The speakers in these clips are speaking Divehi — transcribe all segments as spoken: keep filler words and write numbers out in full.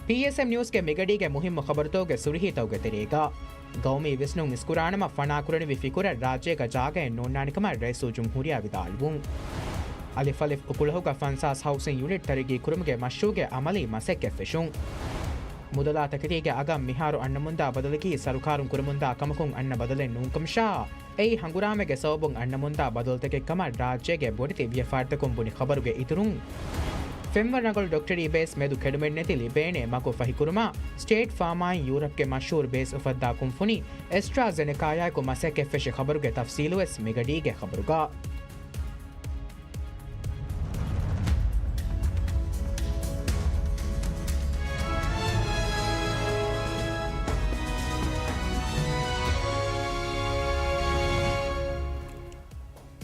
ޕީއެސްއެމް ނިއުސްގެ މިގަޑީގެ މުހިއްމު ޚަބަރުތަކުގެ ސުރުހީތަކުގެ ތެރޭގަ، ގައުމީ ވިސްނުން އިސްކުރާނަމަ ފަނާކުރަނިވި ފިކުރަށް ރާއްޖޭގަ ޖާގައެއް ނޯންނާނެކަމަށް ރައީސުލްޖުމްހޫރިއްޔާ ވިދާޅުވުން. އަލިފް އަލިފް އުކުޅަހުގަ ފަންސާސް ހައުސިން ޔުނިޓް ތަރައްގީ ކުރުމުގެ މަޝްރޫޢުގެ އަމަލީ މަސައްކަތް ފެށުން. މުދަލާ ތަކެތީގެ އަގަށް މިހާރު އަންނަމުންދާ ބަދަލަކީ ސަރުކާރުން ކުރަމުންދާ ކަމަކުން އަންނަ ބަދަލެއް ނޫންކަމަށާ، އެއީ ހަނގުރާމައިގެ ސަބަބުން އަންނަމުންދާ ބަދަލުތަކެއްކަމަށް ރާއްޖޭގެ ބޮޑެތި ވިޔަފާރިތަކުން ބުނި ޚަބަރުގެ އިތުރުން، ފެންވަރު ރަނގަޅު ޑޮކްޓަރީ ބޭސް މެދު ކެޑުމެއްނެތި ލިބޭނެ މަގު ފަހިކުރުމަށް ސްޓޭޓް ފާމާއިން ޔޫރަޕްގެ މަޝްހޫރު ބޭސް އުފައްދާ ކުންފުނި އެސްޓްރާޒެނެކާއާއެކު މަސައްކަތް ފެށި ޚަބަރުގެ ތަފްސީލުވެސް މިގަޑީގެ ޚަބަރުގަ.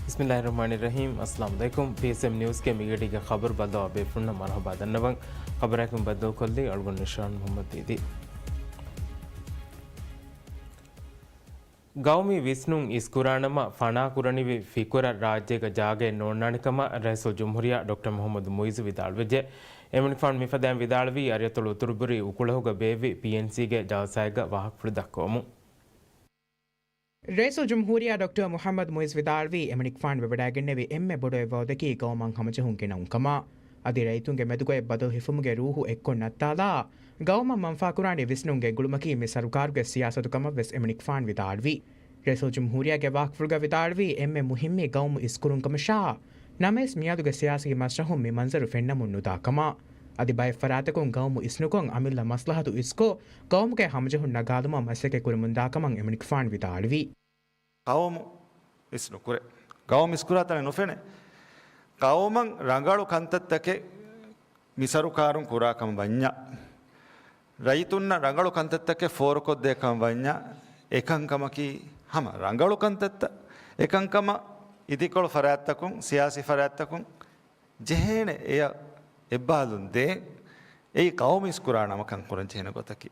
ބިސްމިއްލާހިއްރަޙްމާނިއްރަޙީމް. އައްސަލާމު ޢަލައިކުމް. ޕީއެސްއެމް ނިއުސްގެ މިގަޑީގެ ޚަބަރު ބައްލަވާ ބޭފުޅުންނަށް މަރުޙަބާ ދަންނަވަން. ޚަބަރާއެކު ބައްދަލުކޮށްލީ އަޅުގަނޑު ނިޝާން މުޙައްމަދު ދީދީ. ގައުމީ ވިސްނުން އިސްކުރާނަމަ ފަނާކުރަނިވި ފިކުރަށް ރާއްޖޭގަ ޖާގައެއް ނޯންނާނެކަމަށް ރައީސުލްޖުމްހޫރިއްޔާ ޑޮކްޓަރ މުޙައްމަދު މުޢިއްޒު ވިދާޅުވެއްޖެ. އެމަނިކުފާނު މިފަދައިން ވިދާޅުވީ އަރިއަތޮޅު އުތުރުބުރީ އުކުޅަހުގަ ބޭއްވި ޕީއެންސީގެ ޖަލްސާއެއްގަ ވާހަކަފުޅު ދައްކަވަމުން. ރައީސުލްޖުމްހޫރިއްޔާ ޑޮކްޓަރ މުޙައްމަދު މުޢިއްޒު ވިދާޅުވީ، އެމަނިކުފާނު ވެވަޑައިގެންނެވި އެންމެ ބޮޑު އެއް ވަޢުދަކީ ގައުމަށް ހަމަޖެހުން ގެނައުން ކަމަށް. އަދި ރައްޔިތުންގެ މެދުގައި ބަދަލު ހިފުމުގެ ރޫޙު އެއްކޮށް ނައްތާލާ، ގައުމަށް މަންފާކުރާނެ ވިސްނުން ގެންގުޅުމަކީ މި ސަރުކާރުގެ ސިޔާސަތު ކަމަށް ވެސް އެމަނިކުފާނު ވިދާޅުވި. ރައީސުލްޖުމްހޫރިއްޔާގެ ވާހަކަފުޅުގަ ވިދާޅުވީ، އެންމެ މުހިއްމީ ގައުމު އިސްކުރުން ކަމަށާ، ނަމަވެސް މިއަދުގެ ސިޔާސީ މަސްރަޙުން މި މަންޒަރު ފެންނަމުން ނުދާ ކަމަށް. އަދި ބައެއް ފަރާތަކުން ގައުމު އިސްނުކޮށް، އަމިއްލަ މަސްލަހަތު އިސްކޮށް، ގައުމުގެ ހަމަޖެހުން ނަގާލުމަށް މަސައްކަތް ކުރަމުންދާ ކަމަށް އެމަނިކުފާނު ވިދާޅުވި. ގައުމު އިސް ނުކުރޭ. ގައުމު އިސްކުރާ ތަނެއް ނުފެނޭ. ގައުމަށް ރަނގަޅު ކަންތައްތަކެއް މި ސަރުކާރުން ކުރާ ކަމަށް ވަންޏާ، ރައްޔިތުންނަށް ރަނގަޅު ކަންތައްތަކެއް ފޯރުކޮށްދޭ ކަމަށް ވަންޏާ، އެކަންކަމަކީ ހަމަ ރަނގަޅު ކަންތައްތައް. އެކަންކަމަށް އިދިކޮޅު ފަރާތްތަކުން، ސިޔާސީ ފަރާތްތަކުން ޖެހޭނެ އެޔަށް އެއްބާލުން ދޭން. އެއީ ގައުމު އިސްކުރާ ނަމަކަން ކުރަން ޖެހޭނެ ގޮތަކީ.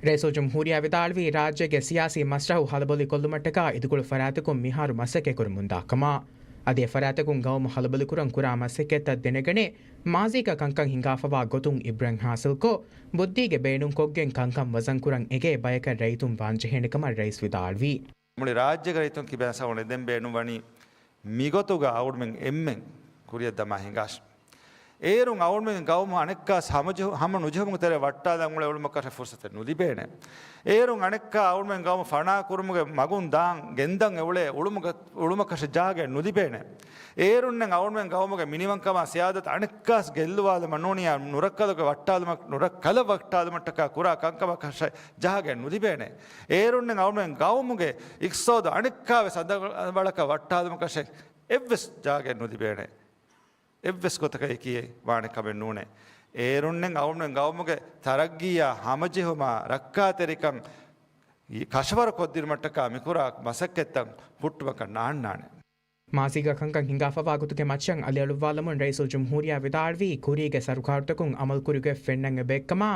ރައީސުލްޖުމްހޫރިއްޔާ ވިދާޅުވީ، ރާއްޖޭގެ ސިޔާސީ މަސްރަޙު ހަލަބޮލިކޮށްލުމަށްޓަކާ އިދިކޮޅު ފަރާތަކުން މިހާރު މަސައްކަތް ކުރަމުންދާ ކަމަށް. އަދި އެ ފަރާތަކުން ގައުމު ހަލަބޮލިކުރަން ކުރާ މަސައްކަތްތައް ދެނެގަނެ، މާޒީގަ ކަންކަން ހިނގާފަވާ ގޮތުން އިބްރަތް ހާސިލްކޮށް، ބުއްދީގެ ބޭނުންކޮށްގެން ކަންކަން ވަޒަންކުރަން އެނގޭ ބަޔަކަށް ރައްޔިތުން ވާންޖެހޭނެ ކަމަށް ރައީސް ވިދާޅުވި. މުޅި ރާއްޖޭގެ ރައްޔިތުން ކިބައިން ސަވަނެ ދެން ބޭނުންވަނީ މިގޮތުގަ އަޅުމެން އެންމެން ކުރިއަށް ދަމާ ހިނގާށި. އޭރުން އަޅުމެން ގައުމު އަނެއްކާސް ހަމަޖެހު-، ހަމަ ނުޖެހުމުގެ ތެރޭ ވައްޓާލަން އުޅޭ އުޅުމަކަށެއް ފުރުސަތެއް ނުލިބޭނެ. އޭރުން އަނެއްކާ އަޅުމެން ގައުމު ފަނާ ކުރުމުގެ މަގުން ދާން ގެންދަން އެ އުޅޭ އުޅުމުގަ-، އުޅުމަކަށެއް ޖާގައެއް ނުލިބޭނެ. އޭރުންނެއް އަޅުމެން ގައުމުގެ މިނިވަންކަމާ ސިޔާދަތަށް އަނެއްކާސް ގެއްލުވާލުމަށް ނޫނިއްޔާ ނުރައްކަލުގެ ވައްޓާލުމަށް، ނުރައްކަލަށް ވައްޓާލުމަށްޓަކާ ކުރާ ކަންކަމަކަށެއް ޖާގައެއް ނުލިބޭނެ. އޭރުންނެއް އަޅުމެން ގައުމުގެ އިޤްތިޞާދު އަނެއްކާވެސް އަނދަވަޅަކަށް ވައްޓާލުމަކަށެއް އެއްވެސް ޖާގައެއް ނުލިބޭނެ. އެއްވެސް ގޮތަކަށް އެކީ ވާނެ ކަމެއް ނޫނޭ. އޭރުންނެއް އަޅުމެން ގައުމުގެ ތަރައްގީއާ ހަމަޖެހުމާ ރައްކާތެރިކަން ކަށަވަރު ކޮށްދިނުމަށްޓަކާ މިކުރާ މަސައްކަތްތައް ހުއްޓުމަކަށް ނާންނާނެ. މާޒީގަ ކަންކަން ހިނގާފަވާ ގޮތުގެ މައްޗަށް އަލިއަޅުއްވާލަމުން ރައީސުލްޖުމްހޫރިއްޔާ ވިދާޅުވީ، ކުރީގެ ސަރުކާރުތަކުން އަމަލުކުރިގޮތް ފެންނަން އެބައެއްކަމާ،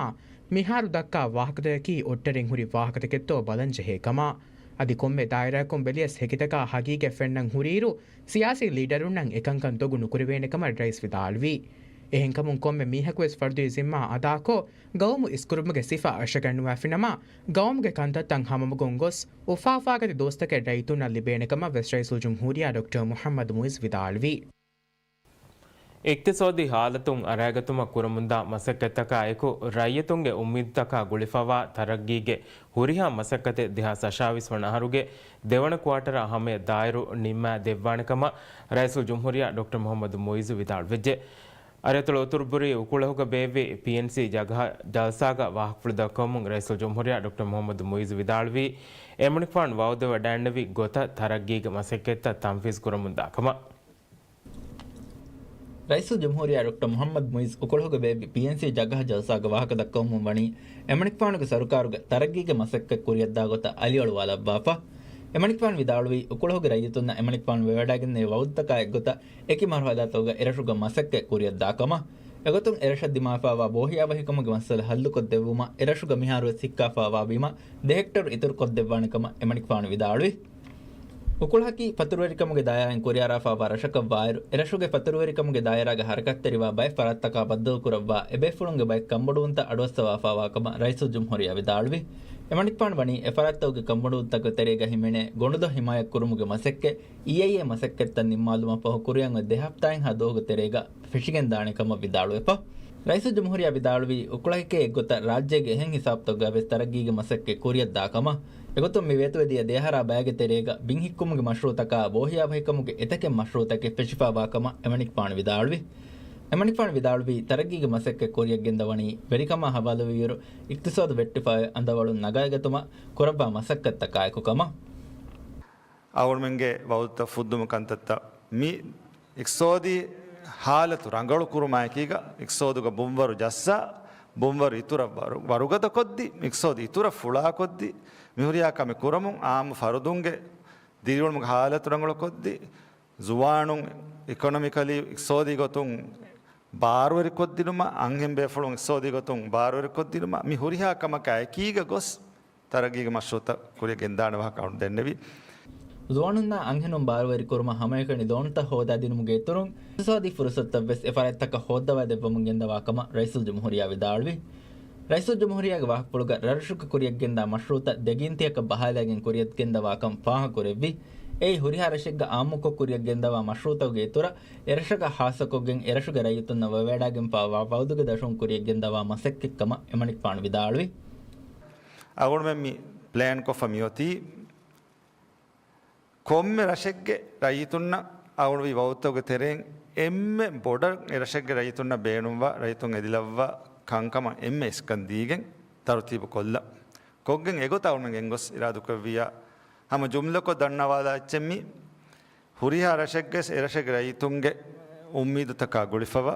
މިހާރު ދައްކާ ވާހަކަތަކަކީ އޮއްޓަރިން ހުރި ވާހަކަތަކެއްތޯ ބަލަން ޖެހޭ ކަމަށް. އަދި ކޮންމެ ދާއިރާއަކުން ބެލިޔަސް ހެކިތަކާ ހަގީގަތް ފެންނަން ހުރިއިރު، ސިޔާސީ ލީޑަރުންނަށް އެކަންކަން ދޮގު ނުކުރެވޭނެ ކަމަށް ރައީސް ވިދާޅުވީ. އެހެންކަމުން ކޮންމެ މީހަކުވެސް ފަރުދީ ޒިންމާ އަދާކޮށް، ގައުމު އިސްކުރުމުގެ ސިފަ އަށަގަންނުވާފިނަމަ، ގައުމުގެ ކަންތައްތައް ހަމަމަގުން ގޮސް، އުފާ އުފާގަތި ދުވަސްތަކެއް ރައްޔިތުންނަށް ލިބޭނެ ކަމަށް ވެސް ރައީސުލްޖުމްހޫރިއްޔާ ޑޮކްޓަރ މުޙައްމަދު މުޢިއްޒު ވިދާޅުވީ. އިޤްތިޞާދީ ހާލަތުން އަރައިގަތުމަށް ކުރަމުންދާ މަސައްކަތްތަކާ އެކު، ރައްޔިތުންގެ އުއްމީދުތަކާ ގުޅިފަވާ ތަރައްގީގެ ހުރިހާ މަސައްކަތެއް ދެހާސް އަށާވީސް ވަނަ އަހަރުގެ ދެވަނަ ކުއާޓަރާ ހަމަޔަށް ދާއިރު ނިންމާ ދެއްވާނެ ކަމަށް ރައީސުލްޖުމްހޫރިއްޔާ ޑޮކްޓަރ މުޙައްމަދު މުޢިއްޒު ވިދާޅުވެއްޖެ. އަރިއަތޮޅު އުތުރުބުރީ އުކުޅަހުގަ ބޭއްވި ޕީއެންސީ ޖަގަހަ ޖަލްސާގަ ވާހަކަފުޅު ދައްކަވަމުން ރައީސުލްޖުމްހޫރިއްޔާ ޑޮކްޓަރ މުޙައްމަދު މުޢިއްޒު ވިދާޅުވީ، އެމަނިކުފާނު ވަޢުދުވެވަޑައިގެންނެވި ގޮތަށް ތަރައްގީގެ މަސައްކަތްތައް ތަންފީޒު ކުރަމުންދާ ކަމަށް. ރައީސުލްޖުމްހޫރިއްޔާ ޑޮކްޓަރ މުޙައްމަދު މުޢިއްޒު އުކުޅަހުގަ ބޭއްވި ޕީއެންސީ ޖަގަހަ ޖަލްސާގަ ވާހަކަ ދައްކަވަމުން ވަނީ، އެމަނިކުފާނުގެ ސަރުކާރުގެ ތަރައްގީގެ މަސައްކަތް ކުރިއަށްދާ ގޮތަށް އަލިއަޅުވާލައްވާފަ. އެމަނިކުފާނު ވިދާޅުވީ، އުކުޅަހުގެ ރައްޔިތުންނަށް އެމަނިކުފާނު ވެވަޑައިގެންނެވި ވަޢުދުތަކާ އެއްގޮތަށް އެކި މަރުޙަލާތަކުގަ އެރަށުގަ މަސައްކަތް ކުރިއަށްދާ ކަމަށް. އެގޮތުން އެރަށަށް ދިމާވެފައިވާ ބޯހިޔާވަހިކަމުގެ މައްސަލަ ހައްލުކޮށްދެއްވުމަށް އެރަށުގަ މިހާރުވެސް ހިއްކާފައިވާ ބިމަށް ދެ ހެކްޓަރު އިތުރުކޮށްދެއްވާނެ ކަމަށް އެމަނިކުފާނު ވިދާޅުވި. އުކުޅަކީ ފަތުރުވެރިކަމުގެ ދާއިރާއިން ކުރިއަރާފާވާ ރަށަކަށްވާއިރު، އެރަށުގެ ފަތުރުވެރިކަމުގެ ދާއިރާގަ ހަރަކާތްތެރިވާ ބައެއް ފަރާތްތަކާ ބައްދަލުކުރައްވާ އެބޭފުޅުންގެ ބައެއް ކަންބޮޑުވުންތައް އަޑުއައްސަވާފާވާކަމަށް ރައީސުލްޖުމްހޫރިއްޔާ ވިދާޅުވި. އެމަނިކުފާނު ވަނީ އެފަރާތްތަކުގެ ކަންބޮޑުވުންތަކުގެ ތެރޭގަ ހިމެނޭ ގޮނޑުދޮށް ހިމާޔަތްކުރުމުގެ މަސައްކަތް އީއައިއޭ މަސައްކަތްތައް ނިންމާލުމަށްފަހު ކުރިއަށް އޮތް ދެ ހަފްތާއެއްހާ ދުވަހުގެ ތެރޭގަ ފެށިގެންދާނެ ކަމަށް ވިދާޅުވެފަ. ރައީސުލްޖުމްހޫރިއްޔާ ވިދާޅުވީ، އުކުޅަކެކޭ އެއްގޮތަށް ރާއްޖޭގެ އެހެން ހިސާބުތަކުގައިވެސް ތަރައްގީގެ މަސައްކަތް ކުރިއަށްދާ ކަމަށް. އެގޮތުން މި ވޭތުވެދިޔަ ދެއަހަރާ ބައިގެ ތެރޭގަ ބިން ހިއްކުމުގެ މަޝްރޫއުތަކާ ބޯހިޔާވަހިކަމުގެ އެތަކެއް މަޝްރޫއުތަކެއް ފެށިފާވާ ކަމަށް އެމަނިކުފާނު ވިދާޅުވި. އެމަނިކުފާނު ވިދާޅުވީ، ތަރައްގީގެ މަސައްކަތް ކުރިއަށްގެންދަވަނީ ވެރިކަމާ ހަވާލުވިއިރު، އިޤްތިޞާދު ވެއްޓިފައި އަނދަވަޅުން ނަގައިގަތުމަށް ކުރައްވާ މަސައްކަތްތަކާއެކު ކަމަށް. އަޅުގަނޑުމެންގެ ވައުދުތައް ފުއްދުމަށް ކަންތައްތައް މި އިޤްތިޞާދީ ހާލަތު ރަނގަޅުކުރުމާއެކީގަ، އިޤްތިޞާދުގަ ބުންވަރު ޖައްސާ، ބުންވަރު އިތުރަށް ވަރު-، ވަރުގަދަކޮށްދީ، އިޤްތިޞާދު އިތުރަށް ފުޅާކޮށްދީ، މިހުރިހާ ކަމެއް ކުރަމުން އާއްމު ފަރުދުންގެ ދިރިއުޅުމުގެ ހާލަތު ރަނގަޅުކޮށްދީ، ޒުވާނުން އިކޮނޮމިކަލީ އިޤްތިޞާދީ ގޮތުން ބާރުވެރިކޮށްދިނުމަށް، އަންހެން ބޭފުޅުން އިޤްތިޞާދީ ގޮތުން ބާރުވެރިކޮށްދިނުމަށް، މި ހުރިހާ ކަމަކާ އެކީގަ ގޮސް، ތަރައްގީގެ މަޝްރޫއުތައް ކުރިއަށް ގެންދާނެ ވާހަކަ އަޅުން ދެންނެވި. ޒުވާނުންނާ އަންހެނުން ބާރުވެރިކުރުމަށް ހަމައެކަނި ލޯނުތައް ހޯދާދިނުމުގެ އިތުރުން، އިޤްތިޞާދީ ފުރުޞަތުތައްވެސް އެ ފަރާތްތަކަށް ހޯއްދަވާ ދެއްވަމުން ގެންދަވާ ކަމަށް ރައީސުލްޖުމްހޫރިއްޔާ ވިދާޅުވި. ރައީސުލްޖުމްހޫރިއްޔާގެ ވާހަކަފުޅުގަ ރަށްރަށުގަ ކުރިއަށްގެންދާ މަޝްރޫއުތައް ދެގިންތިއަކަށް ބަހާލައިގެން ކުރިއަށްގެންދަވާކަން ފާހަގަކުރެއްވި. އެއީ ހުރިހާ ރަށެއްގަ އާއްމުކޮށް ކުރިއަށްގެންދަވާ މަޝްރޫއުތަކުގެ އިތުރަށް އެރަށަކަށް ހާއްސަކޮށްގެން އެރަށުގެ ރައްޔިތުންނަށް ވަވައިޑާގެންފާވާ ވައުދުގެ ދަށުން ކުރިއަށްގެންދަވާ މަސައްކަތްކަމަށް އެމަނިކުފާނު ވިދާޅުވި. އަޅުގަނޑުމެން މި ޕްލޭންކޮށްފަ މިއޮތީ ކޮންމެ ރަށެއްގެ ރައްޔިތުންނަށް އަޅުގަނޑު ވީ ވައުދުތަކުގެ ތެރެއިން އެންމެ ބޮޑަށް އެރަށެއްގެ ރައްޔިތުންނަށް ބޭނުންވާ، ރައްޔިތުން އެދިލައްވާ ކަންކަމަށް އެންމެ އިސްކަން ދީގެން ތަރުތީބު ކޮށްލަން. ކޮށްގެން އެގޮތަށް އަޅުގަނޑު ގެންގޮސް އިރާދަކުރެއްވިއްޔާ، ހަމަ ޖުމްލަކޮށް ދަންނަވާލާ އެއްޗެއް މީ، ހުރިހާ ރަށެއްގެ އެރަށެއްގެ ރައްޔިތުންގެ އުއްމީދުތަކާ ގުޅިފަވާ،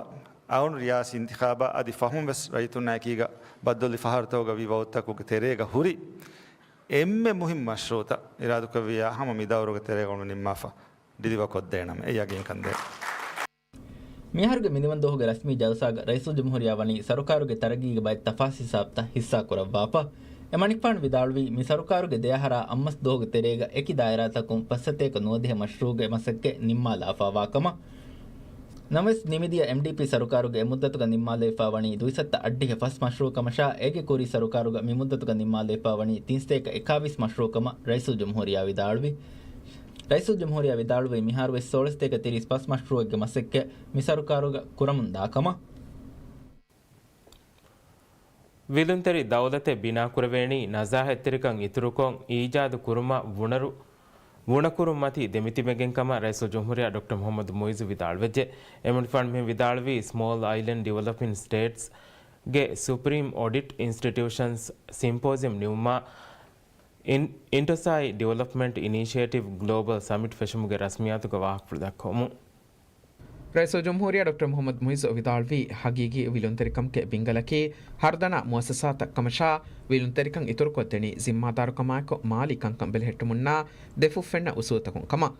އަޅުގަނޑު ރިޔާސީ އިންތިޚާބާ އަދި ފަހުން ވެސް ރައްޔިތުންނާ އެކީގަ ބައްދަލުވި ފަހަރުތަކުގަ ވީ ވައުދުތަކުގެ ތެރޭގަ ހުރި އެންމެ މުހިންމު މަޝްރޫއުތައް އިރާދަކުރެއްވިއްޔާ، ހަމަ މި ދައުރުގެ ތެރޭގަ އަޅުގަނޑު ނިންމާފަ ޑިލިވަރ ކޮށްދޭނަމޭ އެ ޔަގީންކަން ދޭ. މިއަހަރުގެ މިނިވަންދުވަހުގެ ރަސްމީ ޖަލްސާގަ ރައީސުލްޖުމްހޫރިއްޔާ ވަނީ ސަރުކާރުގެ ތަރައްގީގެ ބައެއް ތަފާސް ހިސާބުތައް ހިއްސާކުރައްވާފަ. އެމަނިކުފާނު ވިދާޅުވީ، މި ސަރުކާރުގެ ދެއަހަރާ އަށްމަސް ދުވަހުގެ ތެރޭގަ އެކި ދާއިރާތަކުން ފައްސަތޭކަ ނުވަދިހަ މަޝްރޫއުގެ މަސައްކަތް ނިންމާލާފާވާ ކަމަށް. ނަމަވެސް، ނިމިދިޔަ އެމްޑީޕީ ސަރުކާރުގެ އެ މުއްދަތުގަ ނިންމާލައިފާ ވަނީ ދުއިސައްތަ އަށްޑިހަ ފަސް މަޝްރޫއު ކަމަށާ، އޭގެ ކުރީ ސަރުކާރުގަ މި މުއްދަތުގަ ނިންމާލައިފާ ވަނީ ތިންސަތޭކަ އެކާވީސް މަޝްރޫއު ކަމަށް ރައީސުލްޖުމްހޫރިއްޔާ ވިދާޅުވި. ރައީސުލްޖުމްހޫރިއްޔާ ވިދާޅުވީ، މިހާރުވެސް ސޯޅަސަތޭކަ ތިރީސް ފަސް މަޝްރޫއެއްގެ މަސައްކަތް މި ސަރުކާރުގަ ކުރަމުންދާ ކަމަށް. ވިލުންތެރި ދައުލަތެއް ބިނާކުރެވޭނީ ނަޒާހަތްތެރިކަން އިތުރުކޮށް، އީޖާދު ކުރުމަށް ވުނަރު-، ވުނަކުރުން މަތީ ދެމިތިބެގެން ކަމަށް ރައީސުލްޖުމްހޫރިއްޔާ ޑޮކްޓަރ މުޙައްމަދު މުޢިއްޒު ވިދާޅުވެއްޖެ. އެމަނިކުފާނު މިހެން ވިދާޅުވީ، ސްމޯލް އައިލެންޑް ޑިވެލޮޕިން ސްޓޭޓްސް ގެ ސުޕްރީމް އޮޑިޓް އިންސްޓިޓިއުޝަންސް ސިމްޕޯޒިއަމް ނިމުމާ، އިން-، އިންޓޮސާއި ޑިވެލޮޕްމަންޓް އިނިޝިއޭޓިވް ގްލޯބަލް ސަމިޓް ފެށުމުގެ ރަސްމިއްޔާތުގެ ވާހަކަފުޅު ދައްކަވަމުން. ރައީސުލްޖުމްހޫރިއްޔާ ޑޮކްޓަރ މުޙައްމަދު މުޢިއްޒު ވިދާޅުވީ، ހަގީގީ ވިލުންތެރިކަމުގެ ބިންގަލަކީ ހަރުދަނާ މުއައްސަސާތައް ކަމަށާ، ވިލުންތެރިކަން އިތުރުކޮށްދެނީ ޒިންމާދާރުކަމާއެކު މާލީ ކަންކަން ބެލެހެއްޓުމުންނާ ދެފުށްފެންނަ އުސޫލުތަކުން ކަމަށް.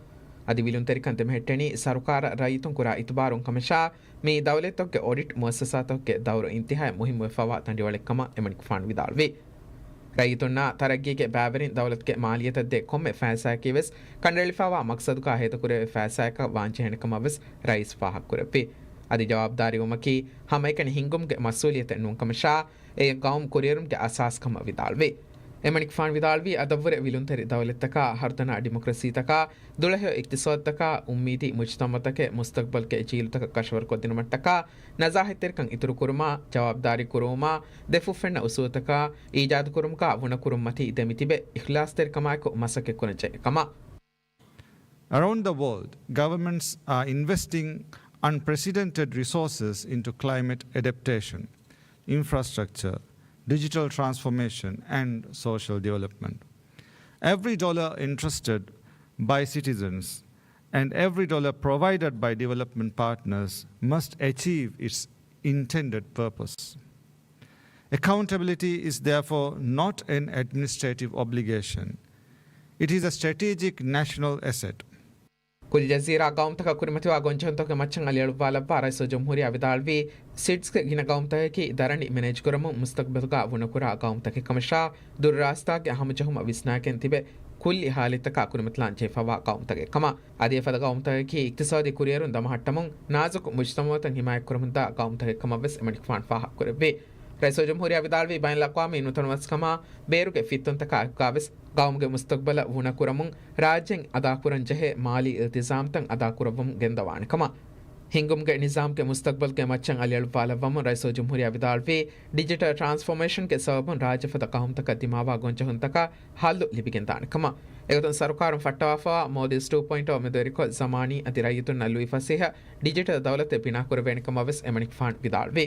އަދި ވިލުންތެރިކަން ދެމެހެއްޓެނީ ސަރުކާރަށް ރައްޔިތުން ކުރާ އިތުބާރުން ކަމަށާ، މި ދައުލަތްތަކުގެ އޮޑިޓް މުއައްސަސާތަކުގެ ދައުރު އިންތިހާއަށް މުހިއްމުވެފަވާ ތަނޑިވަޅެއްކަމަށް އެމަނިކުފާނު ވިދާޅުވި. ރައްޔިތުންނާ ތަރައްގީގެ ބައިވެރިން ދައުލަތުގެ މާލިއްޔަތަށް ދޭ ކޮންމެ ފައިސާއަކީވެސް ކަނޑައެޅިފައިވާ މަޤްޞަދުގަ ހޭދަކުރެވޭ ފައިސާއަކަށް ވާންޖެހޭނެ ކަމަށްވެސް ރައީސް ފާހަގަކުރެއްވި. އަދި ޖަވާބުދާރީވުމަކީ ހަމައެކަނި ހިންގުމުގެ މަސްއޫލިއްޔަތެއް ނޫން ކަމަށާ، އެއީ ޤައުމު ކުރިއެރުމުގެ އަސާސް ކަމަށް ވިދާޅުވި. އެމަނިކުފާނު ވިދާޅުވީ، އަދަށްވުރެ ވިލުންތެރި ދައުލަތްތަކާ ހަރުދަނާ ޑިމޮކްރަސީތަކާ، ދުޅަހެޔޮ އިޤްތިޞާދުތަކާ، އުއްމީދީ މުޖްތަމަޢުތަކެއް މުސްތަޤްބަލްގެ ޖީލުތަކަށް ކަށަވަރުކޮށްދިނުމަށްޓަކާ، ނަޒާހަތްތެރިކަން އިތުރުކުރުމާ، ޖަވާބުދާރީ ކުރުވުމާ، ދެފުށްފެންނަ އުސޫލުތަކާ، އީޖާދުކުރުމުގަ ވުނަކުރުން މަތީ ދެމިތިބެ، އިޚްލާޞްތެރިކަމާއެކު މަސައްކަތްކުރަންޖެހޭ ކަމަށް. Around the world, governments are investing unprecedented resources into climate adaptation, infrastructure, digital transformation, and social development. Every dollar entrusted by citizens and every dollar provided by development partners must achieve its intended purpose. Accountability is therefore not an administrative obligation. It is a strategic national asset. ކުލި ޖަޒީރާ ގައުމުތަކަށް ކުރިމަތިވާ ގޮންޖެހުންތަކުގެ މައްޗަށް އަލިއަޅުއްވާލައްވާ ރައީސުލްޖުމްހޫރިއްޔާ ވިދާޅުވީ، ސިޑްސްގެ ގިނަ ގައުމުތަކަކީ ދަރަނި މެނޭޖްކުރަމުން މުސްތަޤްބަލުގަ ވުނަކުރާ ގައުމުތަކެއް ކަމަށާ، ދުރުރާސްތާގެ ހަމަޖެހުމަށް ވިސްނާކަން ތިބެ، ކުއްލި ހާލަތްތަކާ ކުރިމަތިލާން ޖެހިފަވާ ގައުމުތަކެއް ކަމަށް. އަދި އެފަދަ ގައުމުތަކަކީ އިޤްތިޞާދީ ކުރިއެރުން ދަމަހައްޓަމުން ނާޒުކު މުޖްތަމަޢުތައް ހިމާޔަތްކުރަމުންދާ ގައުމުތަކެއް ކަމަށް ވެސް އެމަނިކުފާނު ފާހަގަކުރެއްވި. ރައީސުލްޖުމްހޫރިއްޔާ ވިދާޅުވީ، ބައިނަލްއަޤްވާމީ ނުތަނަވަސްކަމާ ބޭރުގެ ފިއްތުންތަކާ އެކުގާވެސް ގައުމުގެ މުސްތަޤްބަލަށް ވުނަކުރަމުން ރާއްޖޭން އަދާކުރަން ޖެހޭ މާލީ އިލްތިޒާމްތައް އަދާކުރައްވަމުން ގެންދަވާނެ ކަމަށް. ހިންގުމުގެ ނިޒާމްގެ މުސްތަޤްބަލްގެ މައްޗަށް އަލިއަޅުއްވާލައްވަމުން ރައީސުލްޖުމްހޫރިއްޔާ ވިދާޅުވީ، ޑިޖިޓަލް ޓްރާންސްފޯމޭޝަންގެ ސަބަބުން ރާއްޖެފަދަ ޤައުމުތަކަށް ދިމާވާ ގޮންޖެހުންތަކަށް ހައްލު ލިބިގެންދާނެ ކަމަށް. އެގޮތުން ސަރުކާރުން ފައްޓަވާފައިވާ މޯލްޑިވްސް ޓޫ ޕޮއިންޓް އޯ މެދުވެރިކޮށް، ޒަމާނީ އަދި ރައްޔިތުންނަށް ލުއި ފަސޭހަ ޑިޖިޓަލް ދައުލަތެއް ބިނާކުރެވޭނެ ކަމަށް ވެސް އެމަނިކުފާނު ވިދާޅުވި.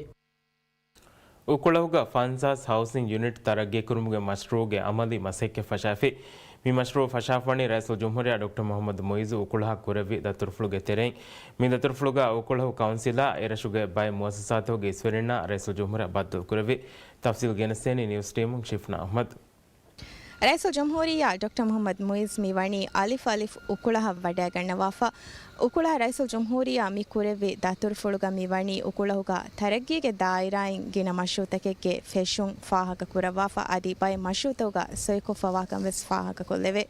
އުކުޅަހުގަ ފަންސާސް ހައުސިން ޔުނިޓް ތަރައްގީކުރުމުގެ މަޝްރޫޢުގެ އަމަލީ މަސައްކަތް ފަށާފި. މި މަޝްރޫޢު ފަށާފަވަނީ ރައީސުލްޖުމްހޫރިއްޔާ ޑޮކްޓަރ މުޙައްމަދު މުޢިއްޒު އުކުޅަހަށް ކުރެއްވި ދަތުރުފުޅުގެ ތެރެއިން. މި ދަތުރުފުޅުގަ އުކުޅަހު ކައުންސިލާ އެރަށުގެ ބައެއް މުއައްސަސާތަކުގެ އިސްވެރިންނާ ރައީސުލްޖުމްހޫރިއްޔާ ބައްދަލުކުރެއްވި. ތަފްސީލް ގެނެސްދޭނީ ނިއުސް ޓީމުން ޝިފްނާ އަޙްމަދު. ރައީސުލްޖުމްހޫރިއްޔާ ޑޮކްޓަރ މުޙައްމަދު މުޢިއްޒު މި ވަނީ އަލިފް އަލިފް އުކުޅަހަށް ވަޑައިގަންނަވާފަ. އުކުޅަހަށް ރައީސުލްޖުމްހޫރިއްޔާ މި ކުރެއްވި ދަތުރުފުޅުގަ މި ވަނީ އުކުޅަހުގަ ތަރައްގީގެ ދާއިރާއިން ގިނަ މަޝްރޫޢުތަކެއްގެ ފެށުން ފާހަގަކުރައްވާފަ. އަދި ބައެއް މަޝްރޫޢުތަކުގަ ސޮއިކޮށްފަވާކަން ވެސް ފާހަގަކޮށްލެވޭ.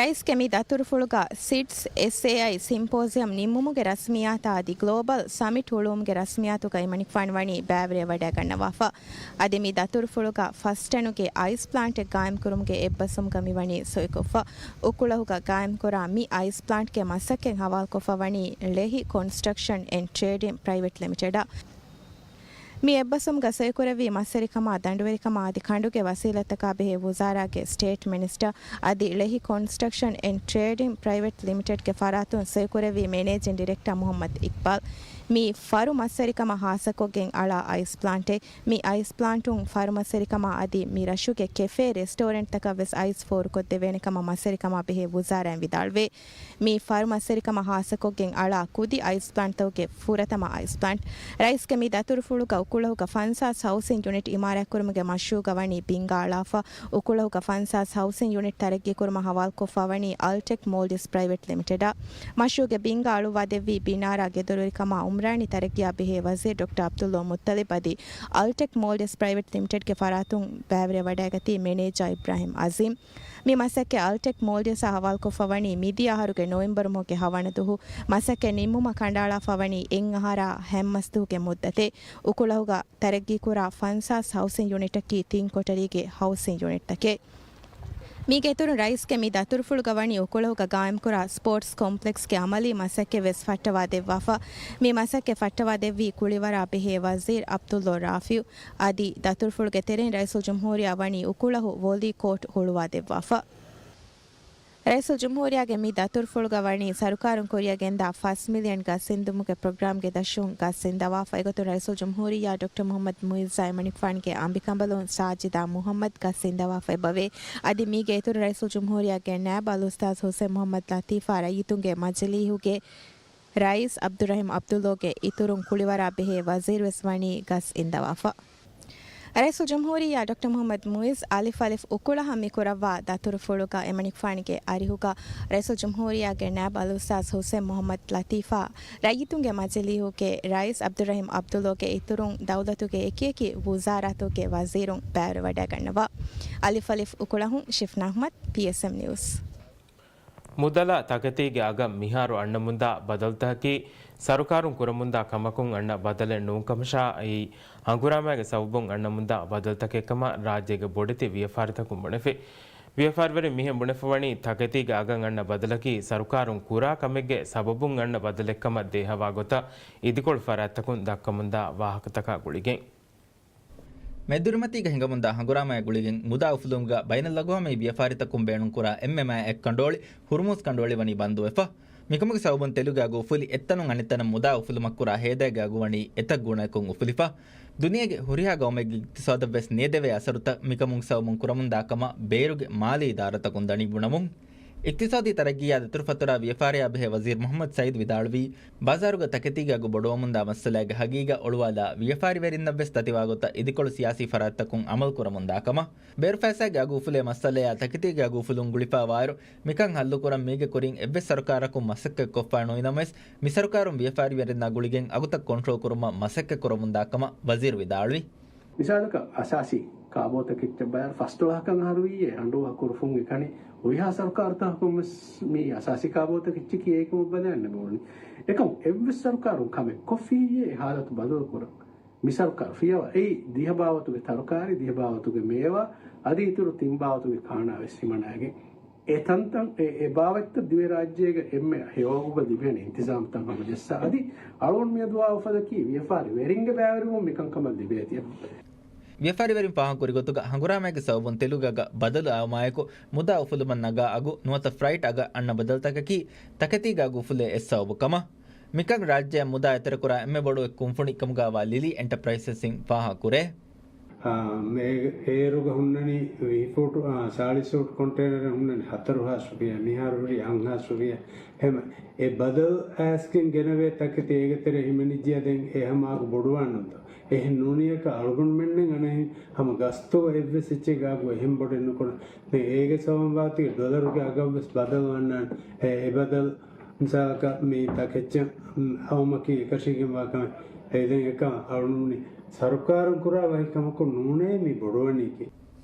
ރައީސްގެ މި ދަތުރުފުޅުގަ ސިޑްސް އެސްއޭއައި ސިމްޕޯޒިއަމް ނިންމުމުގެ ރަސްމިއްޔާތާ އަދި ގްލޯބަލް ސަމިޓް ހުޅުވުމުގެ ރަސްމިއްޔާތުގައި އެމަނިކުފާނު ވަނީ ބައިވެރިވެވަޑައިގަންނަވާފަ. އަދި މި ދަތުރުފުޅުގަ ފަސް ޓަނުގެ އައިސް ޕްލާންޓެއް ގާއިމްކުރުމުގެ އެއްބަސްވުމުގަ މިވަނީ ސޮއިކޮށްފަ. އުކުޅަހުގަ ގާއިމްކުރާ މި އައިސް ޕްލާންޓްގެ މަސައްކަތް ހަވާލުކޮށްފަ ވަނީ ޅެހި ކޮންސްޓްރަކްޝަން އެންޑް ޓްރޭޑިން ޕްރައިވެޓް ލިމިޓެޑަށް. މި އެއްބަސްވުމުގަ ސޮއިކުރެއްވީ މަސްވެރިކަމާ، ދަނޑުވެރިކަމާ އަދި ކަނޑުގެ ވަސީލަތްތަކާ ބެހޭ ވުޒާރާގެ ސްޓޭޓް މިނިސްޓަރ އަދި ޅެހި ކޮންސްޓްރަކްޝަން އެންޑް ޓްރޭޑިން ޕްރައިވެޓް ލިމިޓެޑްގެ ފަރާތުން ސޮއިކުރެއްވި މެނޭޖިން ޑިރެކްޓަރ މުޙައްމަދު އިޤްބާލް. މި ފަރު މަސްވެރިކަމަށް ހާއްސަކޮށްގެން އަޅާ އައިސް ޕްލާންޓެއް. މި އައިސް ޕްލާންޓުން ފަރު މަސްވެރިކަމާ އަދި މި ރަށުގެ ކެފޭ ރެސްޓޯރެންޓްތަކަށް ވެސް އައިސް ފޯރުކޮށްދެވޭނެ ކަމަށް މަސްވެރިކަމާ ބެހޭ ވުޒާރާއިން ވިދާޅުވޭ. މި ފަރު މަސްވެރިކަމަށް ހާއްސަކޮށްގެން އަޅާ ކުދި އައިސް ޕްލާންޓްތަކުގެ ފުރަތަމަ އައިސް ޕްލާންޓް. ރައީސްގެ މި ދަތުރުފުޅުގަ އުކުޅަހުގަ ފަންސާސް ހައުސިން ޔުނިޓް އިމާރާތްކުރުމުގެ މަޝްރޫޢުގަ ވަނީ ބިންގާ އަޅާފަ. އުކުޅަހުގަ ފަންސާސް ހައުސިން ޔުނިޓް ތަރައްގީކުރުމަށް ހަވާލުކޮށްފަ ވަނީ އަލްޓެކް މޯލްޑިވްސް ޕްރައިވެޓް ލިމިޓެޑަށް. މަޝްރޫޢުގެ ބިންގާ އަޅުއްވާދެއްވީ ބިނާރާ ގެދޮރުވެރިކަމާ އުމްރާނީ ތަރައްގީއާ ބެހޭ ވަޒީރު ޑޮކްޓަރ ޢަބްދުﷲ މުއްޠަލިބް އަދި އަލްޓެކް މޯލްޑިވްސް ޕްރައިވެޓް ލިމިޓެޑްގެ ފަރާތުން ބައިވެރިވެވަޑައިގަތީ މެނޭޖާ އިބްރާހިމް ޢަޒީމް. މި މަސައްކަތް އަލްޓެކް މޯލްޑިވްސްއާ ހަވާލުކޮށްފަ ވަނީ މިދިޔަ އަހަރުގެ ނޮވެމްބަރު މަހުގެ ހަވަނަ ދުހު. މަސައްކަތް ނިންމުމަށް ކަނޑައަޅާފަ ވަނީ އެއް އަހަރާ ހަތް މަސްދުހުގެ މުއްދަތެއް. އުކުޅަހުގަ ތަރައްގީކުރާ ފަންސާސް ހައުސިން ޔުނިޓަކީ ތިން ކޮޓަރީގެ ހައުސިން ޔުނިޓްތަކެއް. މީގެ އިތުރުން ރައީސްގެ މި ދަތުރުފުޅުގަ ވަނީ އުކުޅަހުގަ ގާއިމްކުރާ ސްޕޯޓްސް ކޮމްޕްލެކްސްގެ އަމަލީ މަސައްކަތް ވެސް ފައްޓަވާ ދެއްވާފަ. މި މަސައްކަތް ފައްޓަވާ ދެއްވީ ކުޅިވަރާ ބެހޭ ވަޒީރު ޢަބްދުﷲ ރާފިޢު. އަދި ދަތުރުފުޅުގެ ތެރެއިން ރައީސުލްޖުމްހޫރިއްޔާ ވަނީ އުކުޅަހު ވޮލީ ކޯޓް ހުޅުވާ ދެއްވާފަ. ރައީސުލްޖުމްހޫރިއްޔާގެ މި ދަތުރުފުޅުގަ ވަނީ ސަރުކާރުން ކުރިއަށް ގެންދާ ފަސް މިލިއަން ގަސް އިންދުމުގެ ޕްރޮގްރާމްގެ ދަށުން ގަސް އިންދަވާފަ. އެގޮތުން ރައީސުލްޖުމްހޫރިއްޔާ ޑޮކްޓަރ މުޙައްމަދު މުޢިއްޒާ އެމަނިކުފާނުގެ އަނބިކަނބަލުން ސާޖިދާ މުޙައްމަދު ގަސް އިންދަވާފަ އެބަވޭ. އަދި މީގެ އިތުރު ރައީސުލްޖުމްހޫރިއްޔާގެ ނައިބު އަލްއުސްތާޛު ޙުސެން މުޙައްމަދު ލަތީފާ ރައްޔިތުންގެ މަޖިލީހުގެ ރައީސް ޢަބްދުއްރަޙީމް ޢަބްދުﷲގެ އިތުރުން ކުޅިވަރާ ބެހޭ ވަޒީރު ވެސް ވަނީ ގަސް އިންދަވާފަ. ރައީސުލްޖުމްހޫރިއްޔާ ޑޮކްޓަރ މުޙައްމަދު މުޢިއްޒު އަލިފް އަލިފް އުކުޅަހަށް މިކުރައްވާ ދަތުރުފުޅުގަ އެމަނިކުފާނުގެ އަރިހުގަ ރައީސުލްޖުމްހޫރިއްޔާގެ ނައިބު އަލްއުސްތާޛު ޙުސެން މުޙައްމަދު ލަތީފާ ރައްޔިތުންގެ މަޖިލީހުގެ ރައީސް ޢަބްދުއްރަޙީމް ޢަބްދުﷲގެ އިތުރުން ދައުލަތުގެ އެކިއެކި ވުޒާރާތުގެ ވަޒީރުން ބައިވެރިވަޑައިގަންނަވާ. އަލިފް އަލިފް އުކުޅަހުން ޝިފްނާ އަޙްމަދު، ޕީއެސްއެމް ނިއުސް. މުދަލާ ތަކެތީގެ އަގަށް މިހާރު އަންނަމުންދާ ބަދަލުތަކަކީ ސަރުކާރުން ކުރަމުންދާ ކަމަކުން އަންނަ ބަދަލެއް ނޫންކަމަށާ، އެއީ ހަނގުރާމައިގެ ސަބަބުން އަންނަމުންދާ ބަދަލުތަކެއްކަމަށް ރާއްޖޭގެ ބޮޑެތި ވިޔަފާރިތަކުން ބުނެފި. ވިޔަފާރިވެރިން މިހެން ބުނެފަވަނީ، ތަކެތީގެ އަގަށް އަންނަ ބަދަލަކީ ސަރުކާރުން ކުރާ ކަމެއްގެ ސަބަބުން އަންނަ ބަދަލެއްކަމަށް ދޭހަވާ ގޮތަށް އިދިކޮޅު ފަރާތްތަކުން ދައްކަމުންދާ ވާހަކަތަކާ ގުޅިގެން. މެދުރިމަތީގަ ހިނގަމުންދާ ހަނގުރާމައާ ގުޅިގެން މުދާ އުފުލުމުގަ ބައިނަލްއަގުވާމީ ވިޔަފާރިތަކުން ބޭނުންކުރާ އެންމެ މާތް އެއްކަނޑުއޮޅި ހުރުމޫޒް ކަނޑުއޮޅި ވަނީ ބަންދުވެފަ. މިކަމުގެ ސަބަބުން ތެލުގެ އަގު އުފުލި އެއްތަނުން އަނެއްތަނަށް މުދާ އުފުލުމަށްކުރާ ހޭދައިގެ އަގު ވަނީ އެތައް ގުނައަކުން އުފުލިފަ. ދުނިޔޭގެ ހުރިހާ ގައުމެއްގެ އިޤްތިޞާދަށްވެސް ނޭދެވޭ އަސަރުތައް މިކަމުގެ ސަބަބުން ކުރަމުންދާ ކަމަށް ބޭރުގެ މާލީ އިދާރާތަކުން ދަނީ ބުނަމުން. އިޤްތިޞާދީ ތަރައްގީއާ ދަތުރުފަތުރާ ވިޔަފާރިއާ ބެހޭ ވަޒީރު މުޙައްމަދު ސައީދު ވިދާޅުވީ، ބާޒާރުގަ ތަކެތީގެ އަގު ބޮޑުވަމުންދާ މައްސަލައިގެ ހަގީގަތް އޮޅުވާލާ ވިޔަފާރިވެރިންނަށްވެސް ދަތިވާގޮތަށް އިދިކޮޅު ސިޔާސީ ފަރާތްތަކުން އަމަލުކުރަމުންދާ ކަމަށް. ބޭރުފައިސާގެ އަގު އުފުލޭ މައްސަލަޔާ ތަކެތީގެ އަގު އުފުލުން ގުޅިފައިވާއިރު، މިކަން ހައްލުކުރަން މީގެ ކުރިން އެއްވެސް ސަރުކާރަކުން މަސައްކަތް ކޮށްފަ ނުވިނަމަވެސް، މި ސަރުކާރުން ވިޔަފާރިވެރިންނާ ގުޅިގެން އަގުތައް ކޮންޓްރޯލް ކުރުމަށް މަސައްކަތް ކުރަމުންދާ ކަމަށް ވަޒީރު ވިދާޅުވި. މިސާލަކަށް، އަސާސީ ކާބޯތަކެއްޗަށް ބަޔާ ފަސްދޮޅަހަކަށް އަހަރުވީއޭ އަނޑޫ އަކުރުފުން އެކަނި ހުރިހާ ސަރުކާރުތަކަކުން ވެސް މި އަސާސީ ކާބޯތަކެއްޗަކީ އޭގެ ކަމަށް ބަލައިގަންނަ ބޭނުން. އެކަމު އެއްވެސް ސަރުކާރުން ކަމެއް ކޮށްފިއްޔޭ އެ ހާލަތު ބަދަލު ކުރަން. މި ސަރުކާރު ފިޔަވާ އެއީ ދިހަ ބާވަތުގެ ތަރުކާރީ، ދިހަ ބާވަތުގެ މޭވާ އަދި އިތުރު ތިން ބާވަތުގެ ކާނާ ވެސް ހިމަނާގެން. އެ ތަންތަން އެ، އެ ބާވަތްތައް ދިވެހިރާއްޖޭގަ އެންމެ ހެޔޮވަގުގަ ލިބޭނެ އިންތިޒާމްތައް ހަމަޖައްސާ އަދި އަޅުގަނޑު މިއަދު އާ އުފަލަކީ ވިޔަފާރި ވެރިންގެ ބައިވެރިވުމުން މިކަންކަމަށް ލިބޭތީ. ވިޔަފާރިވެރިން ފާހަގަކުރި ގޮތުގަ ހަނގުރާމައިގެ ސަބަބުން ތެލުގެ އަގަށް ބަދަލު އައުމާއެކު މުދާ އުފުލުމަށް ނަގާ އަގު ނުވަތަ ފްރައިޓް އަގަށް އަންނަ ބަދަލުތަކަކީ ތަކެތީގެ އަގު އުފުލޭ އެއް ސަބަބު ކަމަށް. މިކަން ރާއްޖެއަށް މުދާ އެތެރެކުރާ އެންމެ ބޮޑު އެއް ކުންފުނި ކަމުގަ ވާ ލިލީ އެންޓަޕްރައިސަސްއިން ފާހަގަކުރޭ. އާ، މޭ-، އޭރުގަ ހުންނަނީ ވިހި ފޫޓު، އާ، ސާޅީސް ފޫޓު ކޮންޓޭނަރެއް ހުންނަނީ ހަތަރު ހާސް ރުފިޔާ، މިހާރު ހުރީ އަށް ހާސް ރުފިޔާ. ހަމަ އެ ބަދަލު އައިސްގެން ގެނެވޭ ތަކެތި އޭގެ ތެރޭ ހިމެނިއްޖެޔާ ދެން އެ ހަމަ އަގު ބޮޑުވާނަންތޯ؟ އެހެން ނޫނިއްޔަކަށް އަޅުގަނޑުމެންނެއް އަނެއް ހަމަ ގަސްތުގަ އެއްވެސް އެއްޗެއްގެ އަގު އެހެން ބޮޑެއް ނުކުރަން. ދެން އޭގެ ސަބަބުން ވާތީ ޑޮލަރުގެ އަގަށްވެސް ބަދަލު އަންނާނެ. އެ، އެ ބަދަލު މިސާލަކަށް މި ތަކެއްޗަށް، އު، އައުމަކީ އެކަށީގެންވާ ކަމެއް. އެ ދެން އެކަން އަޅުންނި ސަރުކާރުން ކުރާ ވަކި ކަމަކުން ނޫނޭ މި ބޮޑުވަނީކީ.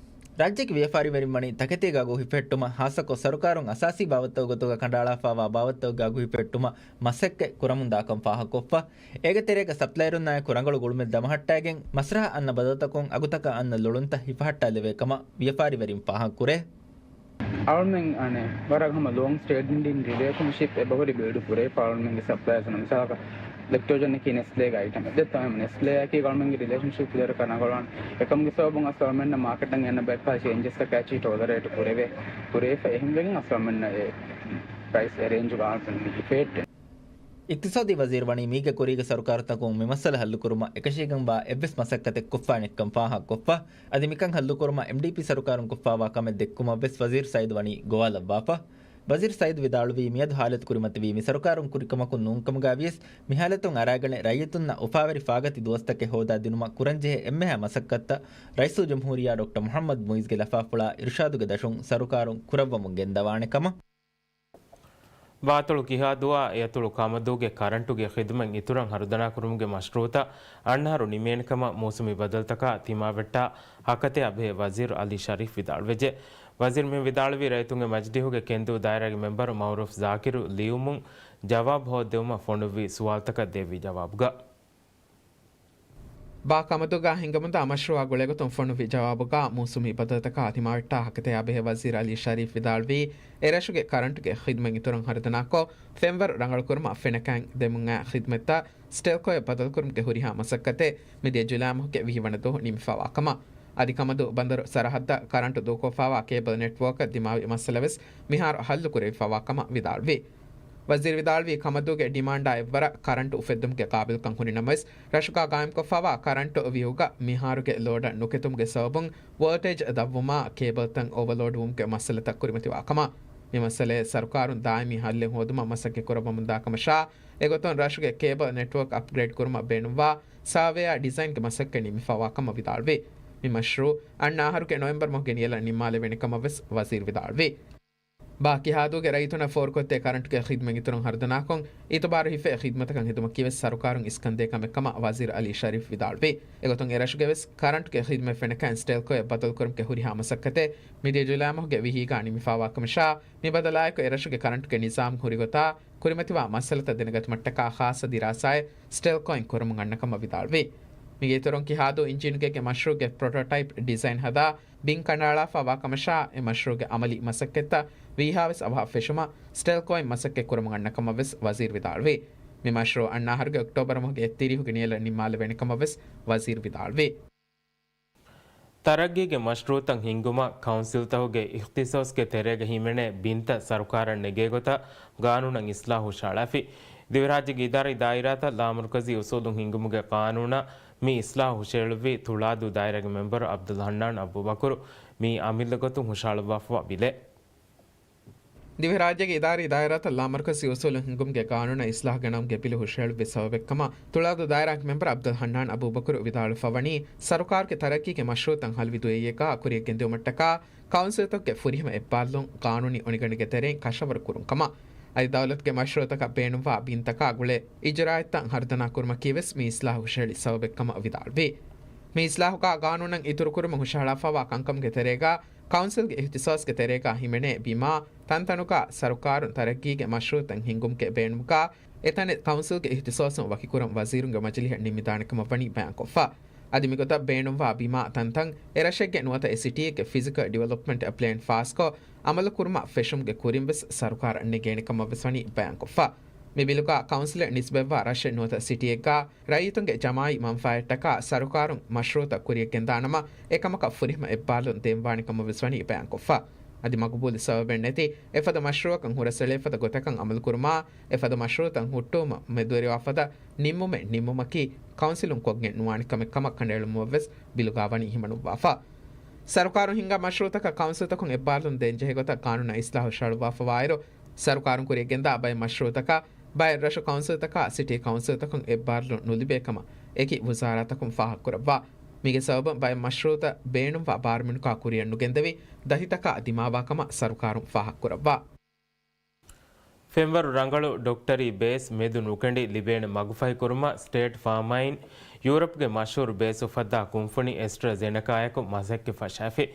ރާއްޖޭގެ ވިޔަފާރިވެރިން ވަނީ ތަކެތީގެ އަގު ހިފެހެއްޓުމަށް، ހާއްސަކޮށް ސަރުކާރުން އަސާސީ ބާވަތްތަކުގެ ގޮތުގަ ކަނޑައަޅާފައިވާ ބާވަތްތަކުގެ އަގު ހިފެހެއްޓުމަށް މަސައްކަތް ކުރަމުންދާކަން ފާހަގަކޮށްފަ. އޭގެ ތެރޭގަ ސަޕްލަޔަރުންނާއެކު ރަނގަޅު ގުޅުމެއް ދަމަހައްޓައިގެން، މަސްރަހަށް އަންނަ ބަދަލުތަކުން އަގުތަކަށް އަންނަ ލޮޅުންތައް ހިފަހައްޓާލެވޭ ކަމަށް ވިޔަފާރިވެރިން ފާހަގަކުރޭ. އަޅުމެން އަނެއް ވަރަށް ހަމަ ލޯންގް ސްޓޭންޑިން ރިލޭޝަންޝިޕް އެބަހުރި ބިލްޑް ކުރޭ އަޅުމެންގެ ސަޕްލަޔަރސް. މިސާލަކަށް ލެކްޓޯޖަން އަކީ ނެސްލޭގެ އައިޓަމެއް. ދެއްތޯ ނެސްލޭ އަކީ އަޅުމެންގެ ރިލޭޝަންޝިޕް ދަރަކަށް ނަގަޅާން. އެކަމުގެ ސަބަބުން އަސްލު އަޅުމެންނަށް މާކެޓަށް އެންނަ ބައެއް ފަހަށް ޗޭންޖަސްތަކާ ޗީ ޓޯލަރޭޓް ކުރެވޭ. ކުރެވިފަ އެހެންވެގެން އަސްލު އަޅުމެންނަށް އެ ޕްރައިސް އެ ރޭންޖުގަ އަޅުމެން ހިފެހެއްޓެން. އިޤްތިޞާދީ ވަޒީރު ވަނީ މީގެ ކުރީގެ ސަރުކާރުތަކުން މި މައްސަލަ ހައްލުކުރުމަށް އެކަށީގެންވާ އެއްވެސް މަސައްކަތެއް ކޮށްފާނެކަން ފާހަގަކޮށްފަ. އަދި މިކަން ހައްލުކުރުމަށް އެމްޑީޕީ ސަރުކާރުން ކޮށްފާވާ ކަމެއް ދެއްކުމަށްވެސް ވަޒީރު ސައީދު ވަނީ ގޮވާލައްވާފަ. ވަޒީރު ސައީދު ވިދާޅުވީ މިއަދު ހާލަތު ކުރިމަތިވީ މި ސަރުކާރުން ކުރި ކަމަކުން ނޫންކަމުގައިވިޔަސް މި ހާލަތުން އަރާގަނެ ރައްޔިތުންނަށް އުފާވެރި ފާގަތި ދުވަސްތަކެއް ހޯދާދިނުމަށް ކުރަންޖެހޭ އެންމެހާ މަސައްކަތްތައް ރައީސުލްޖުމްހޫރިއްޔާ ޑޮކްޓަރ މުޙައްމަދު މުއިއްޒުގެ ލަފާފުޅާ އިރުޝާދުގެ ދަށުން ސަރުކާރުން ކުރައްވަމުން ގެންދަވާނެ ކަމަށް. ވާތޮޅު ކިހާދޫއާ އެއަތޮޅު ކަމަދޫގެ ކަރަންޓުގެ ޚިދުމަތް އިތުރަށް ހަރުދަނާކުރުމުގެ މަޝްރޫޢުތައް އަންނަ އަހަރު ނިމޭނެ ކަމަށް މޫސުމީ ބަދަލުތަކާ ތިމާވެއްޓާ ހަކަތަޔާ ބެހޭ ވަޒީރު އަލީ ޝަރީފް ވިދާޅުވެއްޖެ. ވަޒީރު މި ވިދާޅުވީ ރައްޔިތުންގެ މަޖިލީހުގެ ކެންދޫ ދާއިރާގެ މެމްބަރު މައުރޫފް ޒާކިރު ލިޔުމުން ޖަވާބު ހޯއްދެވުމަށް ފޮނުއްވި ސުވާލުތަކަށް ދެއްވި ޖަވާބުގަ. ބާ ކަމަދޫގަ ހިނގަމުންދާ މަޝްރޫޢާ ގުޅޭގޮތުން ފޮނުއްވި ޖަވާބުގަ މޫސުމީ ބަދަލުތަކާ ތިމާވެއްޓާ ހަކަތަޔާ ބެހޭ ވަޒީރު އަލީ ޝަރީފް ވިދާޅުވީ، އެރަށުގެ ކަރަންޓުގެ ޚިދުމަތް އިތުރަށް ހަރުދަނާކޮށް، ފެންވަރު ރަނގަޅުކުރުމަށް ފެނަކައިން ދެމުން އައި ޚިދުމަތްތައް ސްޓެލްކޯއަށް ބަދަލުކުރުމުގެ ހުރިހާ މަސައްކަތެއް މިދިޔަ ޖުލައި މަހުގެ ވިހި ވަނަ ދުވަހު ނިމިފަވާ ކަމަށް. އަދި ކަމަދޫ ބަނދަރު ސަރަހައްދަށް ކަރަންޓު ދޫކޮށްފައިވާ ކޭބަލް ނެޓްވޯކަށް ދިމާވި މައްސަލަވެސް މިހާރު ހައްލު ކުރެވިފައިވާ ކަމަށް ވިދާޅުވި. ވަޒީރު ވިދާޅުވީ، ކަމަދޫގެ ޑިމާންޑާ އެއްވަރަށް ކަރަންޓު އުފެއްދުމުގެ ޤާބިލްކަން ހުރި ނަމަވެސް، ރަށުގަ ގާއިމްކޮށްފައިވާ ކަރަންޓު ވިއުގަ މިހާރުގެ ލޯޑަށް ނުކެތުމުގެ ސަބަބުން ވޯލްޓޭޖް ދަށްވުމާ ކޭބަލްތައް އޯވަލޯޑް ވުމުގެ މައްސަލަތައް ކުރިމަތިވާ ކަމަށް. މި މައްސަލައަށް ސަރުކާރުން ދާއިމީ ހައްލެއް ހޯދުމަށް މަސައްކަތް ކުރައްވަމުންދާ ކަމަށާ، އެގޮތުން ރަށުގެ ކޭބަލް ނެޓްވޯކް އަޕްގްރޭޑް ކުރުމަށް ބޭނުންވާ ސާވޭއާ ޑިޒައިންގެ މަސައްކަތް ނިމިފައިވާ ކަމަށް ވިދާޅުވި. މި މަޝްރޫޢު އަންނަ އަހަރުގެ ނޮވެމްބަރު މަހުގެ ނިޔަލަށް ނިންމާލެވޭނެ ކަމަށްވެސް ވަޒީރު ވިދާޅުވި. ބާ ކިހާދޫގެ ރައްޔިތުންނަށް ފޯރުކޮށްދޭ ކަރަންޓުގެ ޚިދުމަތް އިތުރުން ހަރުދަނާކޮށް، އިތުބާރު ހިފޭ ޚިދުމަތަކަށް ހިދުމަތް ކީވެސް ސަރުކާރުން އިސްކަންދޭ ކަމެއް ކަމަށް ވަޒީރު އަލީ ޝަރީފް ވިދާޅުވި. އެގޮތުން އެރަށުގެވެސް ކަރަންޓުގެ ޚިދުމަތް ފެނަކައިން ސްޓެލްކޯއަށް ބަދަލުކުރުމުގެ ހުރިހާ މަސައްކަތެއް މިދިޔަ ޖުލައި މަހުގެ ވިހީގަ ނިމިފައިވާ ކަމަށާ، މި ބަދަލާއެކު އެރަށުގެ ކަރަންޓުގެ ނިޒާމް ހުރިގޮތާ ކުރިމަތިވާ މައްސަލަތައް ދެނެގަތުމަށްޓަކާ ޚާއްޞަ ދިރާސާއެއް ސްޓެލްކޯއިން ކުރަމުން އަންނަ ކަމަށް ވިދާޅުވި. މީގެ އިތުރުން ކިހާދޫ އިންޖީނުގޭގެ މަޝްރޫޢުގެ ޕްރޮޓޯޓައިޕް ޑިޒައިން ހަދާ ބިން ކަނޑައަޅާފައިވާ ކަމަށާ، އެ މަޝްރޫޢުގެ ޢަމަލީ މަސައްކަތްތައް ވީހާވެސް އަވަހަށް ފެށުމަށް ސްޓެލްކޯއިން މަސައްކަތް ކުރަމުން އަންނަ ކަމަށްވެސް ވަޒީރު ވިދާޅުވި. މި މަޝްރޫޢު އަންނަ އަހަރުގެ އޮކްޓޯބަރު މަހުގެ އެއްތިރީހުގެ ނިޔަލަށް ނިންމާލެވޭނެ ކަމަށްވެސް ވަޒީރު ވިދާޅުވި. ތަރައްގީގެ މަޝްރޫޢުތައް ހިންގުމަށް ކައުންސިލްތަކުގެ އިޚްތިޞާޞްގެ ތެރޭގަ ހިމެނޭ ބިންތައް ސަރުކާރަށް ނެގޭގޮތަށް ގާނޫނަށް އިސްލާހު ހުށަހަޅާފި. ދިވެހިރާއްޖޭގެ އިދާރީ ދާއިރާތައް ލާމަރުކަޒީ އުސޫލުން ހިންގުމުގެ ގާނޫނަށް މި އިސްލާހު ހުށަހެޅުއްވީ ތުޅާދޫ ދާއިރާގެ މެމްބަރު ޢަބްދުލް ޙަންނާން އަބޫބަކުރު މި އަމިއްލަ ގޮތުން ހުށަހަޅުއްވާފައިވާ ބިލެއް. ދިވެހިރާއްޖޭގެ އިދާރީ ދާއިރާތައް ލާމަރުކަޒީ އުސޫލުން ހިންގުމުގެ ގާނޫނަށް އިސްލާހު ގެނައުމުގެ ބިލު ހުށަހެޅުއްވި ސަބަބެއްކަމަށް ތުޅާދޫ ދާއިރާގެ މެމްބަރު ޢަބްދުލް ޙަންނާން އަބޫބަކުރު ވިދާޅުވެފަ ވަނީ، ސަރުކާރުގެ ތަރައްގީގެ މަޝްރޫޢުތައް ހަލުވި ދުވަހެއްގަ ކުރިއަށް ގެންދިއުމަށްޓަކާ ކައުންސިލްތަކުގެ ފުރިހަމަ އެއްބާރުލުން ޤާނޫނީ އޮނިގަނޑުގެ ތެރެއިން ކަށަވަރު ކުރުން ކަމަށް. އަދި ދައުލަތުގެ މަޝްރޫޢުތަކަށް ބޭނުންވާ ބިންތަކާ ގުޅޭ އިޖުރާއަތްތައް ހަރުދަނާ ކުރުމަކީވެސް މި އިސްލާހު ހުށަހެޅި ސަބަބެއްކަމަށް ވިދާޅުވި. މި އިސްލާހުގަ ގާނޫނަށް އިތުރުކުރުމަށް ހުށަހަޅާފައިވާ ކަންކަމުގެ ތެރޭގަ ކައުންސިލްގެ އިހްތިސޯސްގެ ތެރޭގަ ހިމެނޭ ބިމާ ތަންތަނުގަ ސަރުކާރުން ތަރައްގީގެ މަޝްރޫއުތައް ހިންގުމުގެ ބޭނުމުގަ އެތަނެއް ކައުންސިލްގެ އިހްތިސޯސުން ވަކިކުރަން ވަޒީރުންގެ މަޖިލީހަށް ނިންމިދާނެ ކަމަށް ވަނީ ބަޔާންކޮށްފަ. އަދި މިގޮތަށް ބޭނުންވާ ބިމާ ތަންތަން އެ ރަށެއްގެ ނުވަތަ އެ ސިޓީއެއްގެ ފިޒިކަލް ޑިވެލޮޕްމަންޓް ޕްލޭން ފާސްކޮށް، އަމަލުކުރުމަށް ފެށުމުގެ ކުރިން ވެސް ސަރުކާރަށް ނެގޭނެ ކަމަށް ވެސް ވަނީ ބަޔާންކޮށްފަ. މި ބިލުގަ ކައުންސިލެއް ނިސްބަތްވާ ރަށެއް ނުވަތަ ސިޓީއެއްގަ ރައްޔިތުންގެ ޖަމާއީ މަންފާއަތްތަކާ ސަރުކާރުން މަޝްރޫއުތައް ކުރިޔަށް ގެންދާނަމަ، އެކަމަކަށް ފުރިހަމަ އެއްބާރުލުން ދޭންވާނެ ކަމަށް ވެސް ވަނީ ބަޔާންކޮށްފަ. އަދި މަގުބޫލު ސަބަބެއް ނެތި އެފަދަ މަޝްރޫއަކަށް ހުރަސްއެޅޭ ފަދަ ގޮތަކަށް އަމަލުކުރުމާ، އެފަދަ މަޝްރޫއުތައް ހުއްޓުވުމަށް މެދުވެރިވާ ފަދަ ނިންމުމެއް ނިންމުމަކީ ކައުންސިލުން ކޮށްގެން ނުވާނެ ކަމެއް ކަމަށް ކަނޑައެޅުމަށް ވެސް ބިލުގަ ވަނީ ހިމަނުއްވާފަ. ސަރުކާރުން ހިންގާ މަޝްރޫއުތަކަށް ކައުންސިލްތަކުން އެއްބާރުލުން ދޭން ޖެހޭ ގޮތަށް ގާނޫނާ އިސްލާހު ހުށަހަޅުއްވާފަވާއިރު، ސަރުކާރުން ކުރިޔަށް ގެންދާ ބައެއް މަޝްރޫއުތަކަށް ބައެއް ރަށު ކައުންސިލްތަކާ ސިޓީ ކައުންސިލްތަކުން އެއްބާރުލުން ނުލިބޭ ކަމަށް އެކި ވުޒާރާތަކުން ފާހަގަކުރައްވާ. މީގެ ސަބަބުން ބައެއް މަޝްރޫއުތައް ބޭނުންވާ ބާރުމިނުކާ ކުރިޔަށް ނުގެންދެވި، ދަތިތަކާ ދިމާވާ ކަމަށް ސަރުކާރުން ފާހަގަކުރައްވާ. ފެންވަރު ރަނގަޅު ޑޮކްޓަރީ ބޭސް މެދު ނުކެނޑި ލިބޭނެ މަގުފަހިކުރުމަށް ސްޓޭޓް ފާމާއިން ޔޫރަޕްގެ މަޝްހޫރު ބޭސް އުފައްދާ ކުންފުނި އެސްޓްރަޒެނެކާއެކު މަސައްކަތް ފަށާފި.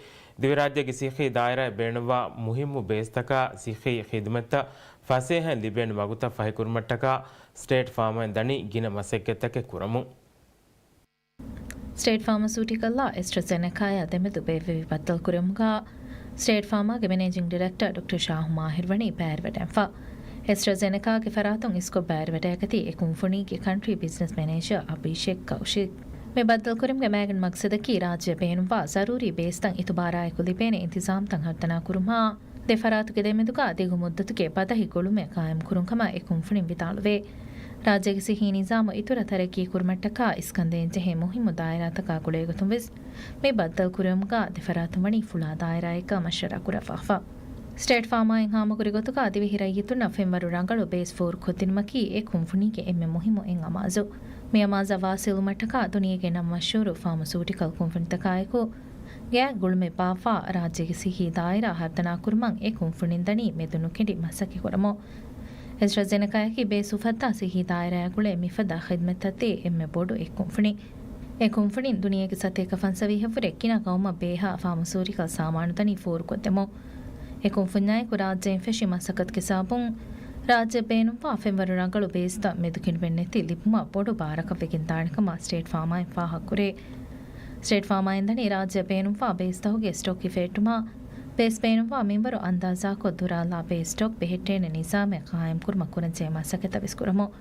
ދިވެހިރާއްޖޭގެ ސިއްހީ ދާއިރާއަށް ބޭނުންވާ މުހިއްމު ބޭސްތަކާ ސިއްހީ ޚިދުމަތްތައް ފަސޭހައިން ލިބޭނެ މަގުތައް ފަހިކުރުމަށްޓަކާ ސްޓޭޓް ފާމާއިން ދަނީ ގިނަ މަސައްކަތްތަކެއް ކުރަމުން. ސްޓޭޓް ފާމަސޫޓިކަލްއާ އެސްޓްރަޒެނެކާއާ ދެމެދު ބޭއްވެވި ބައްދަލުކުރެވުމުގަ، ސްޓޭޓް ފާމާގެ މެނޭޖިން ޑިރެކްޓަރ ޑޮކްޓަރ ޝާހު މާހިރު ވަނީ ބައިވެރިވެޑައިފަ. އެސްޓްރަޒެނެކާގެ ފަރާތުން އިސްކޮށް ބައިވެރިވެޑައިގަތީ އެ ކުންފުނީގެ ކަންޓްރީ ބިޒްނަސް މެނޭޖަރ އަބީޝެކް ކައުޝިކް. މި ބައްދަލުކުރުމުގެ މައިގަނޑު މަގްސަދަކީ ރާއްޖެ ބޭނުންވާ ޒަރޫރީ ބޭސްތައް އިތުބާރާއެކު ލިބޭނެ އިންތިޒާމްތައް ހަރުދަނާ ކުރުމާ، ދެ ފަރާތުގެ ދެމެދުގަ ދިގު މުއްދަތުގެ ބަދަހި ގުޅުމެއް ޤާއިމްކުރުން ކަމަށް އެ ކުންފުނިން ވިދާޅުވޭ. ރާއްޖޭގެ ސިއްހީ ނިޒާމު އިތުރަށް ތަރައްގީ ކުރުމަށްޓަކާ އިސްކަންދޭން ޖެހޭ މުހިއްމު ދާއިރާތަކާ ގުޅޭގޮތުން ވެސް މި ބައްދަލުކުރެވުމުގަ ދެ ފަރާތުން ވަނީ ފުޅާ ދާއިރާއެއްގަ މަޝްވަރާ ކުރައްވާފަ. ސްޓޭޓް ފާމާއިން ހާމަކުރި ގޮތުގަ ދިވެހި ރައްޔިތުންނަށް ފެންވަރު ރަނގަޅު ބޭސް ފޯރުކޮށްދިނުމަކީ އެ ކުންފުނީގެ އެންމެ މުހިއްމު އެއް އަމާޒު. މި އަމާޒަށް ވާސިލުވުމަށްޓަކާ ދުނިޔޭގެ ނަން މަޝްހޫރު ފާމަސޫޓިކަލް ކުންފުނިތަކާއެކު ގާތް ގުޅުމެއް ބާއްވާ ރާއްޖޭގެ ސިއްހީ ދާއިރާ ހަރުދަނާ ކުރުމަށް އެ ކުންފުނިން ދަނީ މެދު ނުކެނޑި މަސައްކަތް ކުރަމުން. އެސްޓްރަޒެނެކާއަކީ ބޭސް އުފައްދާ ސިއްހީ ދާއިރާއާ ގުޅޭ މިފަދަ ޚިދްމަތްތައް ދޭ އެންމެ ބޮޑު އެއް ކުންފުނި. އެ ކުންފުނިން ދުނިޔޭގެ ސަތޭކަ ފަންސަވީހަށްވުރެ ގިނަ ގައުމަށް ބޭހާ ފާމަސޫޓިކަލް ސާމާނު ދަނީ ފޯރުކޮށްދެމުން. އެ ކުންފުންޏާއެކު ރާއްޖެއިން ފެށި މަސައްކަތުގެ ސަބަބުން ރާއްޖެ ބޭނުންވާ ފެންވަރު ރަނގަޅު ބޭސްތައް މެދުކިނޑުމެއްނެތި ލިބުމަށް ބޮޑު ބާރަކަށް ވެގެންދާނެ ކަމަށް ސްޓޭޓް ފާމާއިން ފާހަގަކުރޭ. ސްޓޭޓް ފާމާއިން ދަނީ ރާއްޖެ ބޭނުންވާ ބޭސްތަކުގެ ސްޓޮކް ހިފެހެއްޓުމާ، ބޭސް ބޭނުންވާ މިންވަރު އަންދާޒާކޮށް ދުރާލާ ބޭސް ސްޓޮކް ބެހެއްޓޭނެ ނިޒާމެއް ޤާއިމްކުރުމަށް ކުރަންޖެހޭ މަސައްކަތްތައް ވެސް ކުރަމުން.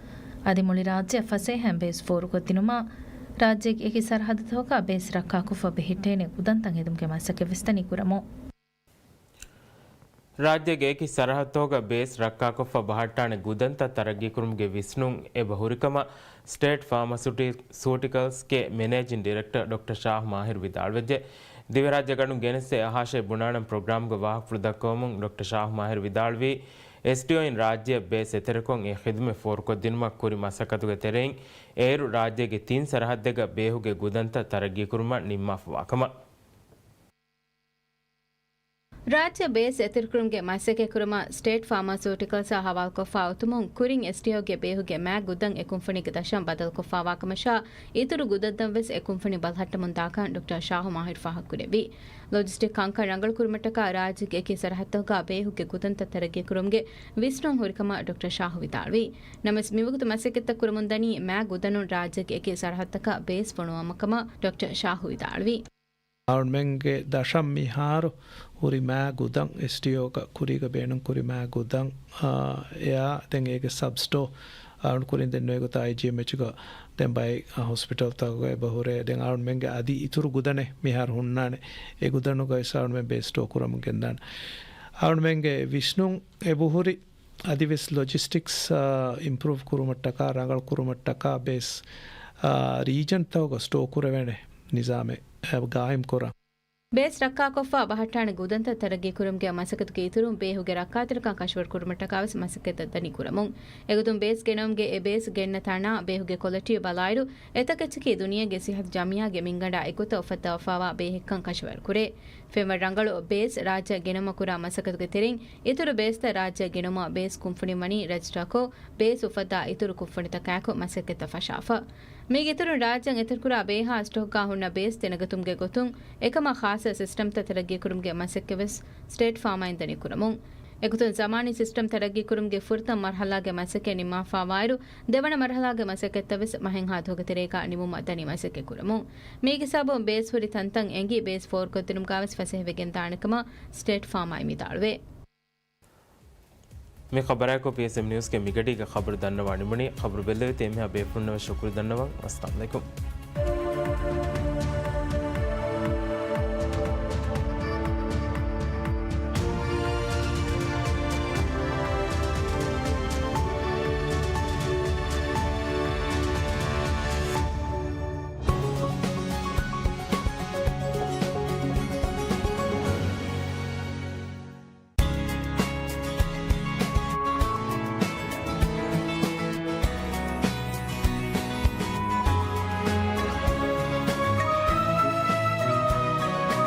އަދި މުޅި ރާއްޖެއަށް ފަސޭހައިން ބޭސް ފޯރުކޮށްދިނުމާ، ރާއްޖޭގެ އެކި ސަރަހައްދުތަކުގަ ބޭސް ރައްކާކޮށްފަ ބެހެއްޓޭނެ ގުދަންތައް ހެދުމުގެ މަސައްކަތް ވެސް ދަނީ ކުރަމުން. ރާއްޖޭގެ އެކި ސަރަހައްދުތަކުގަ ބޭސް ރައްކާކޮށްފަ ބަހައްޓާނެ ގުދަންތައް ތަރައްގީކުރުމުގެ ވިސްނުން އެބަ ހުރިކަމަށް ސްޓޭޓް ފާމަސިއުޓިކަލްސްގެ މެނޭޖިން ޑިރެކްޓަރ ޑޮކްޓަރ ޝާހު މާހިރު ވިދާޅުވެއްޖެ. ދިވެހިރާއްޖެ ގަނޑުން ގެނެސްދޭ އަހާށޭ ބުނާނަން ޕްރޮގްރާމްގެ ވާހަކަފުޅު ދައްކަވަމުން ޑޮކްޓަރ ޝާހު މާހިރު ވިދާޅުވީ، އެސްޑީއޯއިން ރާއްޖެއަށް ބޭސް އެތެރެކޮށް އެ ޚިދުމަތް ފޯރުކޮށްދިނުމަށް ކުރި މަސައްކަތުގެ ތެރެއިން އޭރު ރާއްޖޭގެ ތިން ސަރަހައްދެއްގަ ބޭހުގެ ގުދަންތައް ތަރައްގީކުރުމަށް ނިންމާފަވާކަމަށް. ރާއްޖެ ބޭސް އެތެރެކުރުމުގެ މަސައްކަތްކުރުމަށް ސްޓޭޓް ފާމާސިއުޓިކަލްސްއާ ހަވާލުކޮށްފާ އޮތުމުން ކުރިން އެސްޑީއޯގެ ބޭހުގެ މާތް ގުދަން އެ ކުންފުނީގެ ދަށަށް ބަދަލުކޮށްފާވާކަމަށާ، އިތުރު ގުދަންތައްވެސް އެ ކުންފުނި ބަލަހައްޓަމުންދާކަން ޑޮކްޓަރ ޝާހު މާހިރު ފާހަގަކުރެއްވި. ލޮޖިސްޓިކް ކަންކަން ރަނގަޅުކުރުމަށްޓަކާ ރާއްޖޭގެ އެކި ސަރަހައްދުތަކުގަ ބޭހުގެ ގުދަންތައް ތަރައްގީކުރުމުގެ ވިސްނުން ހުރިކަމަށް ޑޮކްޓަރ ޝާހު ވިދާޅުވި. ނަމަވެސް މިވަގުތު މަސައްކަތްތައް ކުރަމުންދަނީ މާތް ގުދަނުން ރާއްޖޭގެ އެކި ސަރަހައްދުތަކަށް ބޭސް ފޮނުވުމަށްކަމަށް ޑޮކްޓަރ ޝާހު ވިދާޅުވި. އަޅުމެންގެ ދަށަށް މިހާރު ހުރި މާ ގުދަން، އެސްޑީއޯގަ ކުރީގަ ބޭނުން ކުރި މާ ގުދަން، އާ، އެއާ ދެން އޭގެ ސަބްސްޓޯ އަޅުން ކުރިން ދެން ނުވެގޮތަށް އައިޖީއެމްއެޗުގަ ދެން ބައެއް، އާ، ހޮސްޕިޓަލްތަކުގަ އެބަ ހުރޭ. ދެން އަޅުމެންގެ އަދި އިތުރު ގުދަނެއް މިހާރު ހުންނާނެ. އެ ގުދަނުގަ ވެސް އަޅުމެން ބޭސް ސްޓޯ ކުރަމުން ގެންދާނެ. އަޅުމެންގެ ވިސްނުން އެބަހުރި އަދިވެސް ލޮޖިސްޓިކްސް، އާ، އިމްޕްރޫވް ކުރުމަށްޓަކާ، ރަނގަޅު ކުރުމަށްޓަކާ ބޭސް، އާ، ރީޖަންތަކުގަ ސްޓޯ ކުރެވޭނެ ނިޒާމެއް، އާ، ގާއިމް ކުރަން. ބޭސް ރައްކާކޮށްފަ ބަހައްޓާނެ ގުދަންތައް ތަރައްގީކުރުމުގެ މަސައްކަތުގެ އިތުރުން ބޭހުގެ ރައްކާތެރިކަން ކަށަވަރުކުރުމަށްޓަކާވެސް މަސައްކަތްތައް ދަނީ ކުރަމުން. އެގޮތުން ބޭސް ގެނައުމުގެ އެ ބޭސް ގެންނަ ތަނާ ބޭހުގެ ކޮލިޓީ ބަލާއިރު، އެތަކެއްޗަކީ ދުނިޔޭގެ ސިއްހަތު ޖަމިއްޔާގެ މިންގަނޑާ އެއްގޮތަށް އުފައްދަވާފައިވާ ބޭހެއްކަން ކަށަވަރުކުރޭ. ފެންވަރު ރަނގަޅު ބޭސް ރާއްޖެއަށް ގެނުމަށް ކުރާ މަސައްކަތުގެ ތެރެއިން، އިތުރު ބޭސްތައް ރާއްޖެއަށް ގެނުމަށް ބޭސް ކުންފުނިން ވަނީ ރަޖިސްޓާކޮށް، ބޭސް އުފައްދާ އިތުރު ކުންފުނިތަކާއެކު މަސައްކަތްތައް ފަށާފަ. މީގެ އިތުރުން ރާއްޖެއަށް އެތެރެކުރާ ބޭހާ ސްޓޮކްގާ ހުންނަ ބޭސް ދެނެގަތުމުގެ ގޮތުން، އެކަމަށް ޚާއްޞަ ސިސްޓަމްތައް ތަރައްގީކުރުމުގެ މަސައްކަތްވެސް ސްޓޭޓް ފާމާއިން ދަނީ ކުރަމުން. އެގޮތުން ޒަމާނީ ސިސްޓަމް ތަރައްގީކުރުމުގެ ފުރަތަމަ މަރުހަލާގެ މަސައްކަތް ނިންމާފާވާއިރު، ދެވަނަ މަރުހަލާގެ މަސައްކަތްތައްވެސް މަހެއްހާ ދުވަހުގެ ތެރޭގާ ނިމުމަށް ދަނީ މަސައްކަތް ކުރަމުން. މީގެ ސަބަބުން ބޭސް ހުރި ތަންތަން އެނގި، ބޭސް ފޯރުކޮށްދިނުމުގާވެސް ފަސޭހަވެގެންދާނެ ކަމަށް ސްޓޭޓް ފާމާއިން ވިދާޅުވޭ. މި ޚަބަރާއެކު ޕީއެސްއެމް ނިއުސްގެ މިގަޑީގެ ޚަބަރު ދަންނަވާ ނިމުނީ. ޚަބަރު ބެއްލެވިތީ އެންމެހާ ބޭފުޅުންނަށް ވެސް ޝުކުރު ދަންނަވަން. އައްސަލާމު ޢަލައިކުމް.